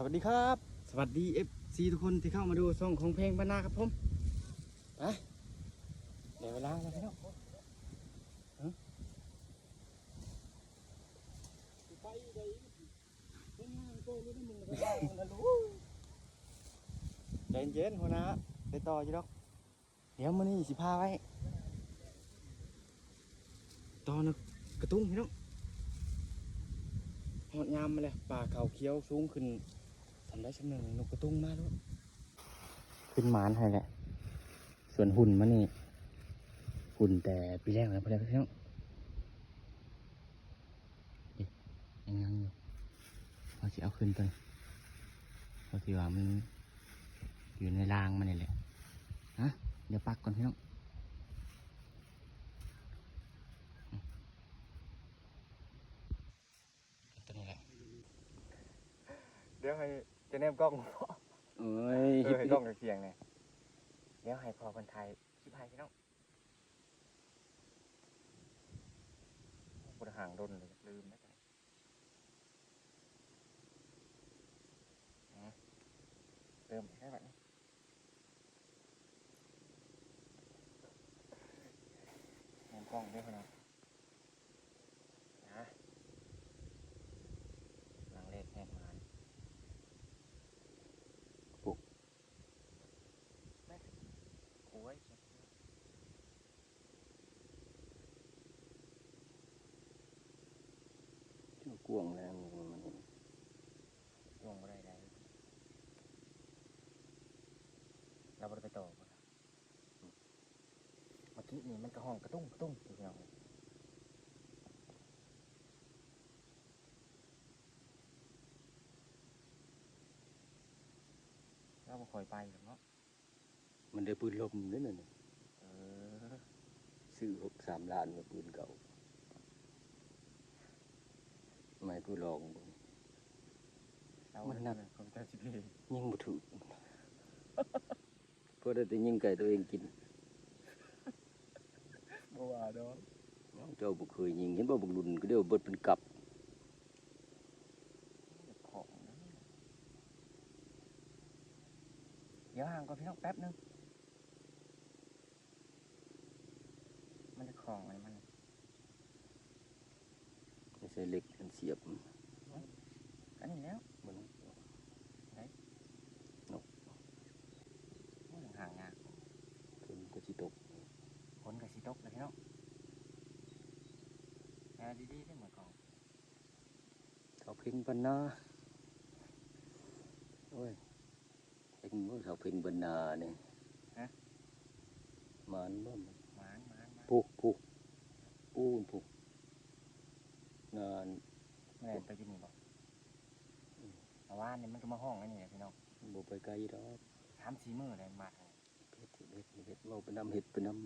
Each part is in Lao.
สวัสดีครับ สวัสดี เอฟซี ทุกคนที่เข้ามาดูช่องของเพลงบรรณาครับผม ไป ได้เวลาแล้วพี่น้อง ใจเย็นๆ หัวหน้า ไปต่ออยู่ดอก เดี๋ยวมื้อนี้สิพาไปต่อนกกระตุ้งพี่น้อง ฮอดยามมาแล้ว ป่าเขาเขียวสูงขึ้น ส่ำใดส่ำหนึ่ง นกกระตุ้งมาแล้ว ขึ้นหมานให้แหละ ส่วนหุ่นมันนี่ หุ่นแต่ปีแรกแล้ว พอแล้วพี่น้อง นี่ ยังๆ อยู่ เขาสิเอาขึ้นตัวนี้ เขาสิว่ามันอยู่ในรางมันนี่แหละ ฮะ เดี๋ยวปักก่อนพี่น้อง ตัวนี้แหละ เดี๋ยวให้จะแนมกล้อง โอ้ย เออ ให้กล้องเคียงๆ แหน่ เดี๋ยวให้พ่อเพิ่นถ่ายคลิปให้พี่น้อง บ่ได้ห่างดนเลย ลืมแล้ว เริ่มใช้บัดนี้ แนมกล้องเด้อพี่น้อง นะ หลังเลขแฮงหมาน ปุ๊บ แม่น โอ้ย เจ้ากวางแล้วมัน กวางบ่ได้ใด เราบ่ได้ไปต่อบ่ล่ะ เมื่อกี้นี่มันก็ฮ้องกระตุ้งกระตุ้งอยู่พี่น้อง เราบ่ค่อยไปหรอกเนาะ มันได้ปืนลมเด้นั่นน่ะ เออ ซื้อหก สามล้านมาปืนเก่า ไม่กูลองเบิ่ง เอา มันหนัก ของเจ้าสิบเอ็ด ยิงบ่ถูก พอได้แต่ยิงไก่ตัวเองกิน บ่ว่าดอก เจ้าบ่เคยยิง เห็นบ่บักรุ่นก็เดียวเบิดเป็นกับ ของนะ เดี๋ยวห่างก่อนพี่น้องแป๊บนึง มันจะของอะไรมัน ไม่ใช่เหล็ก มันเสียบ อันนี้แล้ว บ่นะ ไหน นก โอ้ย ห่างยาก ฝนก็สิตก ฝนก็สิตกแล้วพี่น้อง อ่า ดีๆ เด้อ มื้อกล้อง เสาเพ็งบรรณา โอ้ย เพ็งบ่ เสาเพ็งบรรณานี่ ฮะ หมานบ่ หมาน หมาน หมาน พุ พุ ปูนพุ นาน แม่นไปอยู่นี่บ่ อืม เมื่อวานนี่มันก็มาฮ้องอันนี้แหละพี่น้อง บ่ไปไกลดอก สามสี่มื้อแล้วมาทางนี้ เฮ็ด เฮ็ด เฮ็ด เว้าไปนำ เฮ็ดไปนำ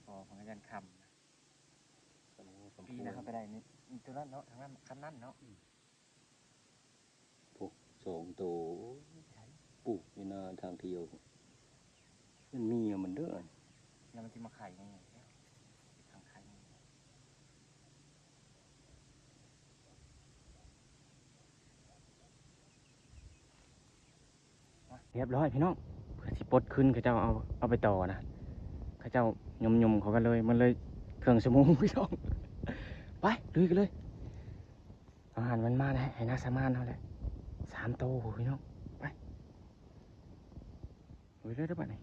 พอมันก็ยันค่ำนะ ปีหน้าเฮาก็ได้นี่ นี่ตัวนั้นเนาะ ทางนั้น คันนั้นเนาะ อืม พุ สองโต ใช่ ปลูกอยู่หน้าทางเที่ยว มันมีอะมันเด้อ แล้วมันสิมาไข่นี่ ทางไข่นี่ เรียบร้อยพี่น้อง เพื่อสิปลดขึ้น เขาเจ้าเอา เอาไปต่อนะ เขาเจ้าหย่มๆ เขากันเลย มันเลยเครื่องชั่วโมงพี่น้อง ไป ลุยกันเลย อาหารมันมาแล้ว ให้หน้าสามานเฮาแหละ สามโตพี่น้อง ไป ลุยเลยเด้อบัดนี้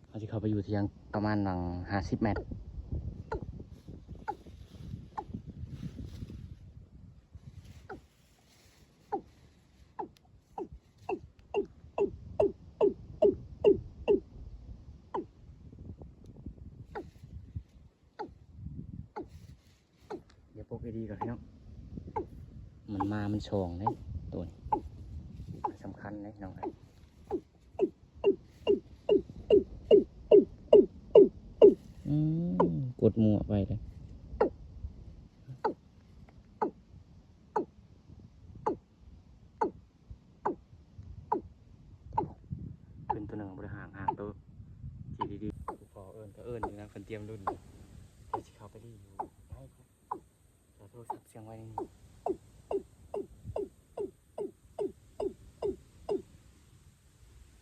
เฮาสิเข้าไปอยู่เถียงประมาณหว่างห้าสิบแมตร เดี๋ยวปกดีๆ ก่อนพี่น้อง มันมา มันส่องเด้ ตัวนี้ มันสำคัญเด้น้อง อืม กดมั่วไปเลย ວັຍລຸ້ນ ເຮົາຊິເຂົ້າໄປຫຼິ້ນຢູ່ໃນ ແລ້ວໂທລະສັບສຽງໄວ້ໃນນີ້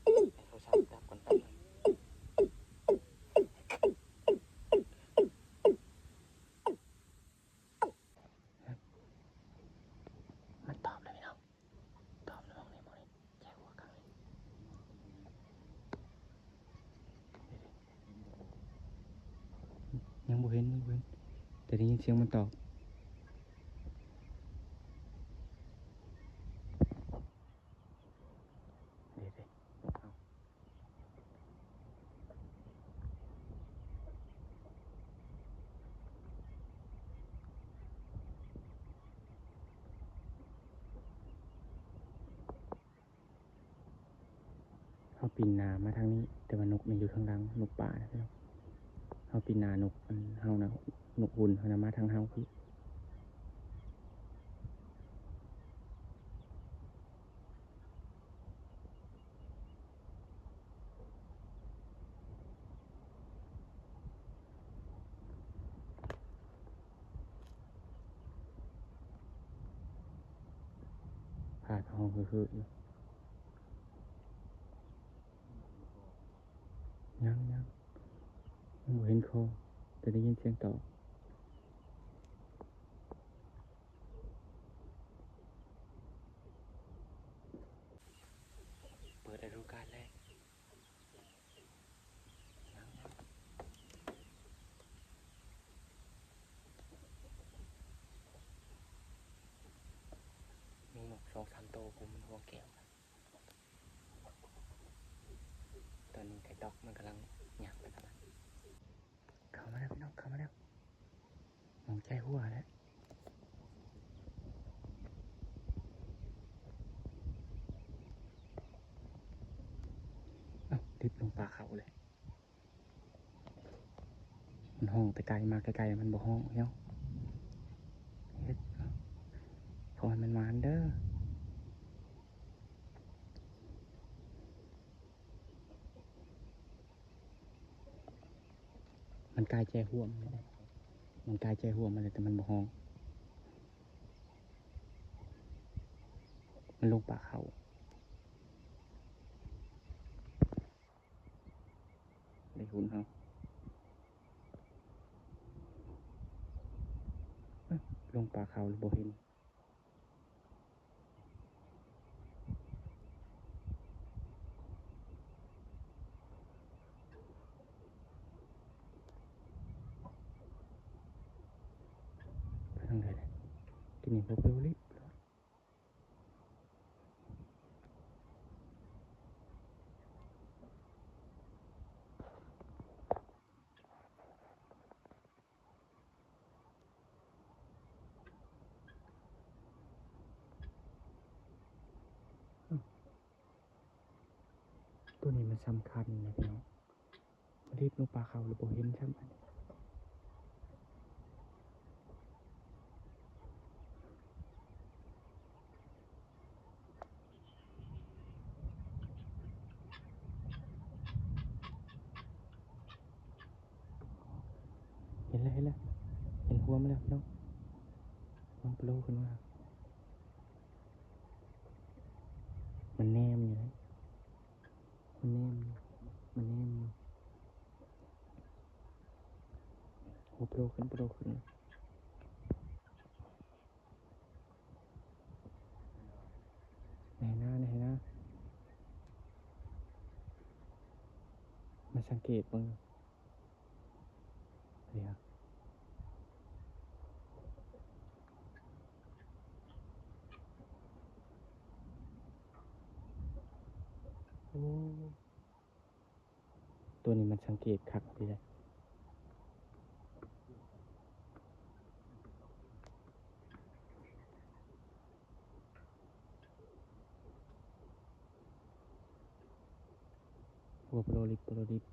ໃຫ້ໂທລະສັບດັບກ່ອນແປັບໜຶ່ງ. ມັນຕອບແລ້ວພີ່ນ້ອງ ຕອບແລ້ວ ມອງນີ້ ມອງນີ້ ແຈຫົວຂ້າງນີ້ ຍັງບໍ່ເຫັນ ຍັງບໍ່ເຫັນ ແຕ່ໄດ້ຍິນສຽງມັນຕອບ. ເຮົາປິ່ນໜ້າມາທາງນີ້ ແຕ່ວ່ານົກມັນຢູ່ທາງຫຼັງ ນົກປ່ານະພີ່ນ້ອງ. ເຮົາປິ່ນໜ້ານົກອັນເຮົານະ ນົກຫຸ່ນເຮົານະ ມາທາງເຮົາພີ້. ພາກຫ້ອງຄືໆຢູ່ ຍັງ ຍັງ ຍັງບໍ່ເຫັນຄໍ ແຕ່ໄດ້ຍິນສຽງຕອບ. ເປີດລະດູການແລ້ງ ມີນົກສອງສາມໂຕ ກຸມມັນຫົວແກ້ວ. ຕອນນີ້ໄກ່ຕອກມັນກຳລັງຍ່າງໄປທາງນັ້ນ. ເຂົ້າມາແລ້ວພີ່ນ້ອງ ເຂົ້າມາແລ້ວ ມອງໃຈຫົວແລ້ວ. ເອົ້າ ລິບລົງປ່າເຂົາເລີຍ. ມັນຮ້ອງແຕ່ໄກ ມາໃກ້ໆ ມັນບໍ່ຮ້ອງແລ້ວ. ເຮັດ ຂໍໃຫ້ມັນໝານເດີ້. ມັນກາຍແຈຮ່ວມ ມັນກາຍແຈຮ່ວມມາແລ້ວ ແຕ່ມັນບໍ່ຮ້ອງ. ມັນລົງປ່າເຂົາ. ໄດ້ຮຸນເຮົາ. ເອີ ລົງປ່າເຂົາແລ້ວບໍ່ເຫັນ. ໄປທາງໃດແຫຼະ? ກິນນີ້ບໍ່ເປີລິບ. ໂຕນີ້ມັນສຳຄັນນະພີ່ນ້ອງ. ມາລີບລົງປ່າເຂົາແລ້ວບໍ່ເຫັນຊ້ຳ. ເຫັນແລ້ວ ເຫັນແລ້ວ ເຫັນຫົວມັນແລ້ວພີ່ນ້ອງ. ມັນໂຜລ່ຂຶ້ນມາ. ມັນແນມຢູ່ເດ້. ມັນແນມຢູ່ ມັນແນມຢູ່. ໂອ້ ໂຜລ່ຂຶ້ນ ໂຜລ່ຂຶ້ນ. ໃນໄຮ່ນາ ໃນໄຮ່ນາ. ມາສັງເກດເບິ່ງ. ເດ ໂອ້ ໂຕນີ້ມັນສັງເກດຄັກດີເດ້. ໂອ້ ໂຜລ່ລິບ ໂຜລ່ລິບ.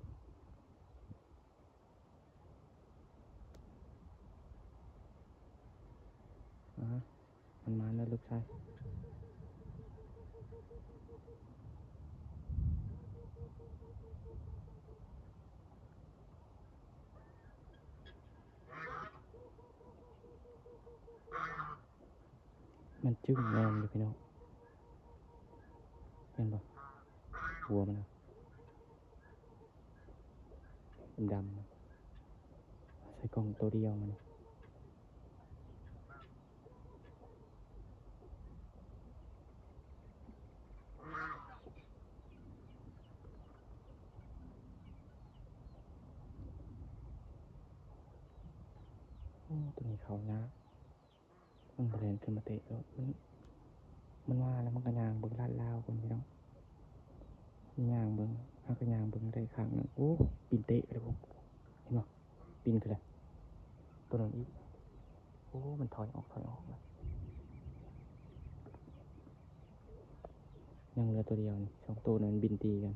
ອາ ມັນມາແລ້ວລູກຊາຍ. ມັນຈຶ້ງແນມຢູ່ພີ່ນ້ອງ ເຫັນບໍ່? ຫົວມັນນະ ດຳໆ ໃສ່ກ້ອງໂຕດຽວມັນ. ໂອ້ ໂຕນີ້ເຂົ້າຍາກ ມັນບໍ່ແລ່ນຂຶ້ນມາເຕະໂລດ ມັນ ມັນວ່າແລ້ວ ມັນກໍຍ່າງເບິ່ງລາດລາວກ່ອນພີ່ນ້ອງ ຍ່າງເບິ່ງ ເຮົາກໍຍ່າງເບິ່ງໄດ້ຂ້າງໜຶ່ງ ໂອ້ ປີນເຕະໄປແລ້ວ ເຫັນບໍ່? ປີນຂຶ້ນແລ້ວ ໂຕນັ້ນອີກ ໂອ້ ມັນຖອຍອອກ ຖອຍອອກແລ້ວ ຍັງເຫຼືອໂຕດຽວນີ້ ສອງໂຕນັ້ນມັນບິນຕີກັນ.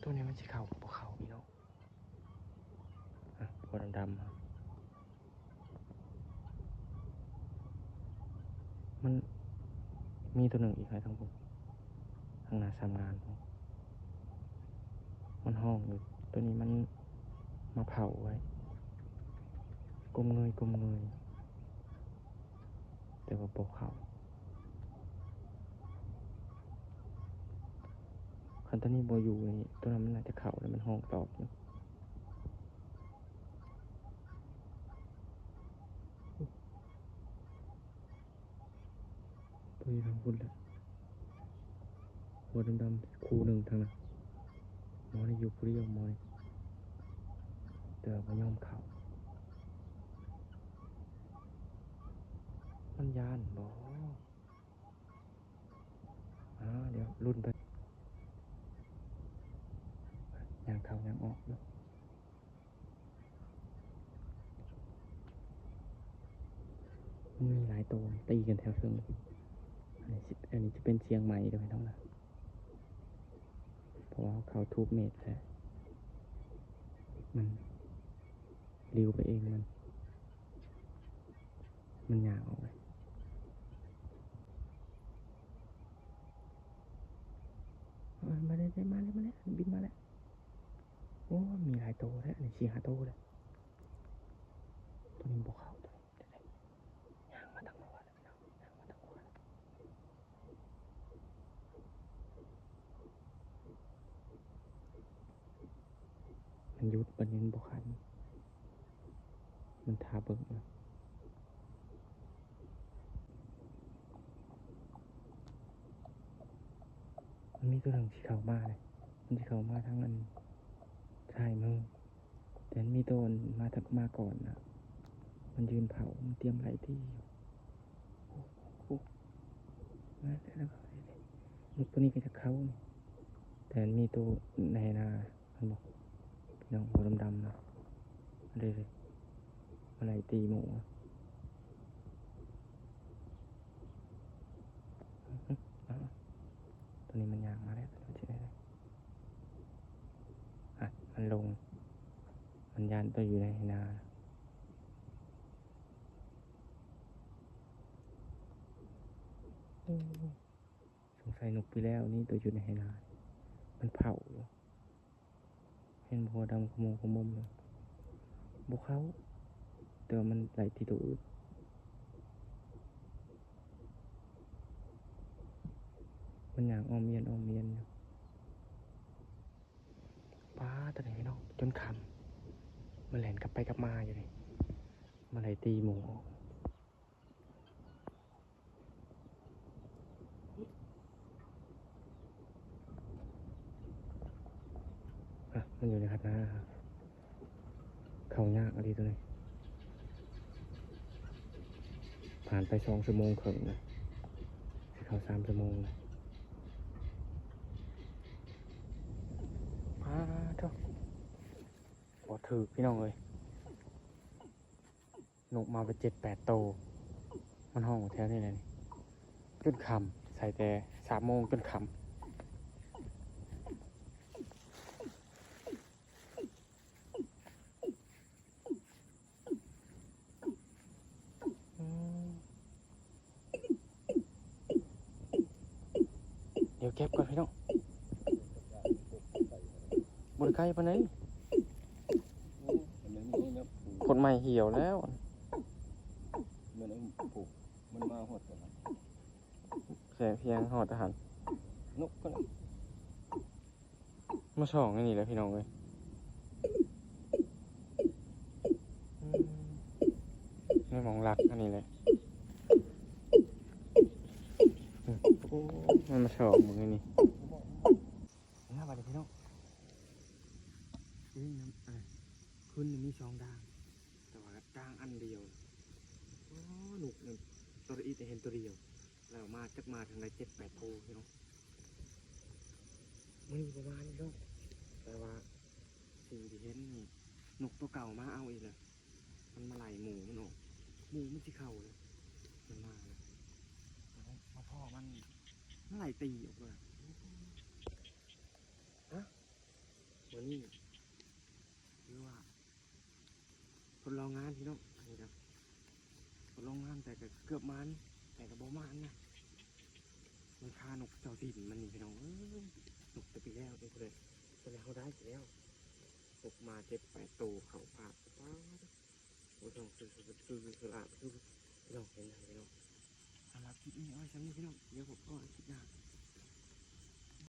ໂຕນີ້ມັນຊິເຂົ້າບໍ່ເຂົ້າພີ່ນ້ອງ ອະ ຫົວດຳໆ ມັນມີໂຕໜຶ່ງອີກໃນທາງພຸ້ນ ທາງໜ້າສາມງານພຸ້ນ ມັນຮ້ອງຢູ່ ໂຕນີ້ມັນມາເຝົ້າໄວ້ ກົ້ມເງີຍ ກົ້ມເງີຍ ແຕ່ວ່າບໍ່ເຂົ້າ ຄັນໂຕນີ້ບໍ່ຢູ່ນີ້ ໂຕນັ້ນມັນໜ້າຈະເຂົ້າ ແລ້ວມັນຮ້ອງຕອບຢູ່. ໂຕຢູ່ທາງພຸ້ນແຫຼະ ຫົວດຳໆ ຄູ່ໜຶ່ງທາງນັ້ນ ໝໍນີ້ຢູ່ຜູ້ດຽວ ໝໍນີ້ ແຕ່ວ່າບໍ່ຍອມເຂົ້າ ມັນຢ້ານບໍ? ອ່າ ດຽວລຸ້ນໄປ ຍ່າງເຂົ້າຍ່າງອອກຢູ່. ມັນມີຫຼາຍໂຕ ຕີກັນແຖວເທິງ ອັນນີ້ຊິ ອັນນີ້ຈະເປັນຊຽງໃໝ່ເດີພີ່ນ້ອງນະ ເພາະວ່າເຂົາຖືກເມັດແລ້ວ ມັນລິ້ວໄປເອງ ມັນ ມັນຍ່າງອອກເລີຍ ເອີ ມາແລ້ວ ມາແລ້ວ ມາແລ້ວ ບິນມາແລ້ວ. ໂອ້ ມີຫຼາຍໂຕແທ້ ອັນນີ້ສີ່ຫ້າໂຕແລ້ວ ໂຕນີ້ບໍ່ເຂົ້າ ໂຕນີ້ ຍ່າງມາທາງຫົວແລ້ວ ພີ່ນ້ອງ ຍ່າງມາທາງຫົວແລ້ວ ມັນຢຸດ ບັດນີ້ມັນບໍ່ຂັນ ມັນຖ້າເບິ່ງ ມັນມີໂຕໜຶ່ງຊິເຂົ້າມາເດ້ ມັນຊິເຂົ້າມາທາງອັນຊ້າຍມື ແຕ່ມັນມີໂຕອັນມາ ມາກ່ອນນະ ມັນຢືນເຝົ້າ ມັນຕຽມໄລ່ຕີຢູ່ ໂອ້ ໂອ້ ມາແລ້ວ ນົກໂຕນີ້ກໍຈະເຂົ້ານີ້ ແຕ່ມັນມີໂຕໃນນາ ເຫັນບໍ່ ພີ່ນ້ອງ ຫົວດຳໆ ນະ ເດ້ ມາໄລ່ຕີໝູ່ ໂຕນີ້ມັນຍ່າງມາແລ້ວ ໂຕຊິໄດ້ ອະ ມັນລົງ ມັນຢ້ານໂຕຢູ່ໃນນາ ໂອ້ ສົງໄສນົກປີແລ້ວນີ້ ໂຕຢູ່ໃນໄຮ່ນາ ມັນເຝົ້າຢູ່ ເຫັນບໍ່ ດຳຂະໂມງຂະມົມຢູ່ ບໍ່ເຂົ້າ ແຕ່ວ່າມັນໄລ່ທີ່ໂຕອື່ນ ມັນຍ່າງອ້ອມອຽນ ອ້ອມອຽນຢູ່. ປ້າ ຕອນນີ້ພີ່ນ້ອງ ຈົນຄ່ຳ ມັນແລ່ນກັບໄປກັບມາຢູ່ນີ້ ມາໄລ່ຕີໝູ່ ອ່ະ ມັນຢູ່ໃນຄັນນາ ເຂົ້າຍາກອີ່ຫຼີໂຕນີ້ ຜ່ານໄປສອງຊົ່ວໂມງເຄິ່ງນະ ຊິເຂົ້າສາມຊົ່ວໂມງນະ ປ້າໂທ້ ບໍ່ຖືກພີ່ນ້ອງເອີຍ. ນົກມາເປັນເຈັດແປດໂຕ ມັນຮ້ອງແຖວນີ້ແຫຼະນີ້ ຈົນຄ່ຳ ໃສ່ແຕ່ສາມໂມງຈົນຄ່ຳ ເກັບກ່ອນພີ່ນ້ອງ ບໍ່ໄດ້ໄກປານໃດ ໂອ້ ອັນນັ້ນມັນຍັງ ຄົນໃໝ່ຫ່ຽວແລ້ວ ແມ່ນ ໂອ້ ມັນມາຮອດແລ້ວ ແສງພຽງຮອດທະຫານ ນົກກໍ ມາສ່ອງອັນນີ້ແຫຼະພີ່ນ້ອງເອີຍ ອືມ ໃນໝ່ອງຫຼັກອັນນີ້ແຫຼະ ອືມ ໂອ້ ມັນມາສ່ອງເບິ່ງອັນນີ້ ເອົາລະບາດນີ້ພີ່ນ້ອງ ຄືນນຳ ອ່າ ຄືນນີ້ມີສອງດ່າງ ແຕ່ວ່າດ່າງອັນດຽວ ໂອ້ ນົກນັ້ນ ໂຕລະອີດເຫັນໂຕດຽວ ແລ້ວມາຈັກມາທາງໃດເຈັດແປດໂຕພີ່ນ້ອງ ມື້ນີ້ບໍ່ມານີ້ເນາະ ແຕ່ວ່າສິ່ງທີ່ເຫັນນີ້ ນົກໂຕເກົ່າມາເອົາອີກແລ້ວ ມັນມາໄລ່ໝູມັນອອກ ໝູມັນຊິເຂົ້າແລ້ວ ມັນມາແລ້ວ ມາພໍ້ມັນ ມັນໄລ່ຕີອອກມາ ຮະ ມື້ນີ້ ຫຼືວ່າ ທົດລອງງານພີ່ນ້ອງ ອັນນີ້ກໍທົດລອງງານ ແຕ່ກໍເກືອບໝານ ແຕ່ກໍບໍ່ໝານນະ ມັນຄານົກເຈົ້າຖິ່ນມັນນີ້ພີ່ນ້ອງເອີຍ ນົກແຕ່ປີແລ້ວນີ້ ຜູ້ໃດ ຕົວນີ້ເຮົາໄດ້ແລ້ວ ຕົກມາເຈັດແປດໂຕເຂົ້າປາກ ປາດ ບໍ່ຕ້ອງຊື້ ຊື້ ຊື້ ຊື້ ຊື້ ພີ່ນ້ອງເຫັນໄດ້ພີ່ນ້ອງ ສຳລັບຄລິບນີ້ເອົາໄວ້ສ່ຳນີ້ພີ່ນ້ອງ